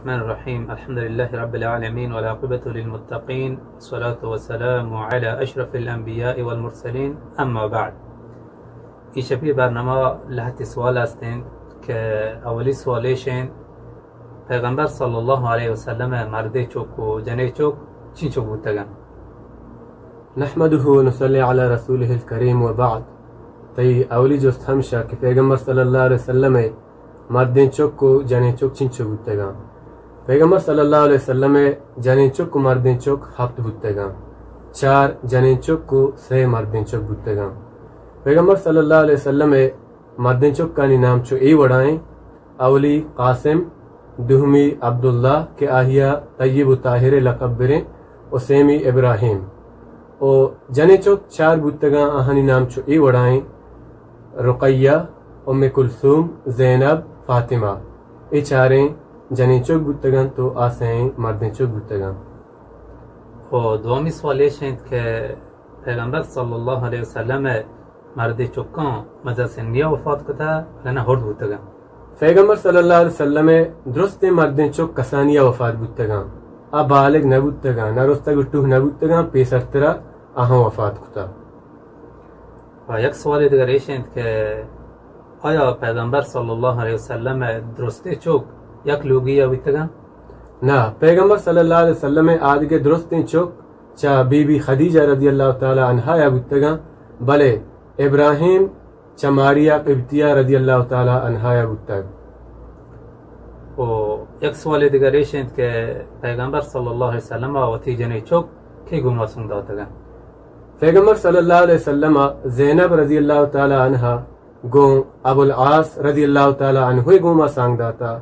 الرحمن الرحيم. الحمد لله رب العالمين، والعاقبة للمتقين، والصلاة والسلام على أشرف الأنبياء والمرسلين، أما بعد. اے شپی برنامہ لہتے سوال است انت کہ اولی سوال ایش انت، پیغمبر صلی اللہ علیہ وسلم ء مردیں چک و جنیں چک چینچک بوتگاں؟ نحمده ونصلي على رسوله الكريم وبعد. تئی اولی جست ہمشہ کہ پیغمبر صلی اللہ علیہ وسلم ء مردیں چک و جنیں چک چینچو بوتگاں؟ پیغمبر صلی اللہ علیہ وسلم ء جنیں چک و مردیں چک ہپت بوتگاں۔ چار جنیں چک و سئے مردیں چک بوتگاں۔ پیغمبر صلی اللہ علیہ وسلم ء مردیں چکانی نام چو اے وڑائیں: اولی قاسم، دومی عبداللہ کہ آہیا طیب و طاہر لقب بریں، و سیمی ابراہیم۔ و جنیں چک چار بوتگاں، آہانی نام چو اے وڑائیں: رقیہ، ام کلثوم، زینب، فاطمہ۔ اے چاریں جنیں چک بوتگاں تو آ سئیں مردیں چک بوتگاں۔ و دومی سوال ایش انت کہ پیغمبر صلی اللہ علیہ وسلم ء مردیں چکاں مزن سنیا وفات کتا، اگہ نہ ہرد بوتگاں؟ پیغمبر صلی اللہ علیہ وسلم ء درستیں مردیں چک کسانیا وفات بوتگاں، آ بالغ نہ بوتگاں، نہ رستگ و ٹوہ نہ بوتگاں، پیسرترا آہاں وفات کتا۔ و یک سوالے دگر ایش انت کہ آیا پیغمبر صلی اللہ علیہ وسلم ء درستیں چک یک لوگی ء بوتگاں؟ نہ، پیغمبر صلی اللہ علیہ وسلم ء آدگہ درستیں چک چہ بی بی خدیجہ رضی اللہ تعالی عنہا ء بوتگاں، بلے ابراہیم چہ ماریا قبطیہ رضی اللہ تعالی عنہا ء بوتگ۔ و یک سوالے دگر ایش انت کہ پیغمبر صلی اللہ علیہ وسلم ء وتی جنیں چک کئی گوما سنگ داتگاں؟ پیغمبر صلی اللہ علیہ وسلم ء زینب رضی اللہ تعالی عنہا گوں ابو العاص رضی اللہ تعالی عنہ گوما سانگ داتا،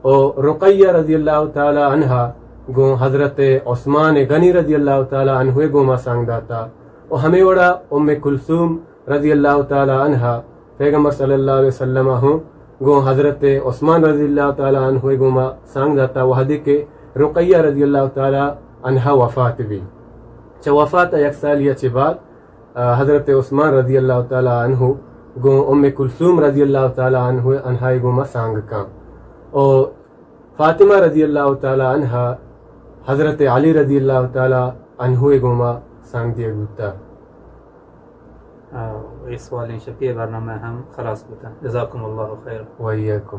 و رقیہ رضی اللہ تعالی عنہا گوں حضرت عثمان غنی رضی اللہ تعالی عنہ گوما سانگ داتا، و ہمے وڑا ام کلثوم رضی اللہ تعالی عنہا پیغمبر صلی اللہ علیہ وسلم ہوں گوں حضرت عثمان رضی اللہ تعالی عنہ گوما سانگ داتا، وہدے کہ رقیہ رضی اللہ تعالی عنہا وفات بی۔ چہ وفات یک سالی چہ بعد آ، حضرت عثمان رضی اللہ تعالی عنہ گوں ام کلثوم رضی اللہ تعالی عنہ، عنہا گوما سانگ کاں۔ و فاطمہ رضی اللہ تعالی عنہا حضرت علی رضی اللہ تعالی عنہ گوما سانگ دیگ بوتا۔ آ، اے سوالیں شپی برنامہ ہم خلاص بوتا۔ جزاکم اللہ خیر۔ و ایاکم۔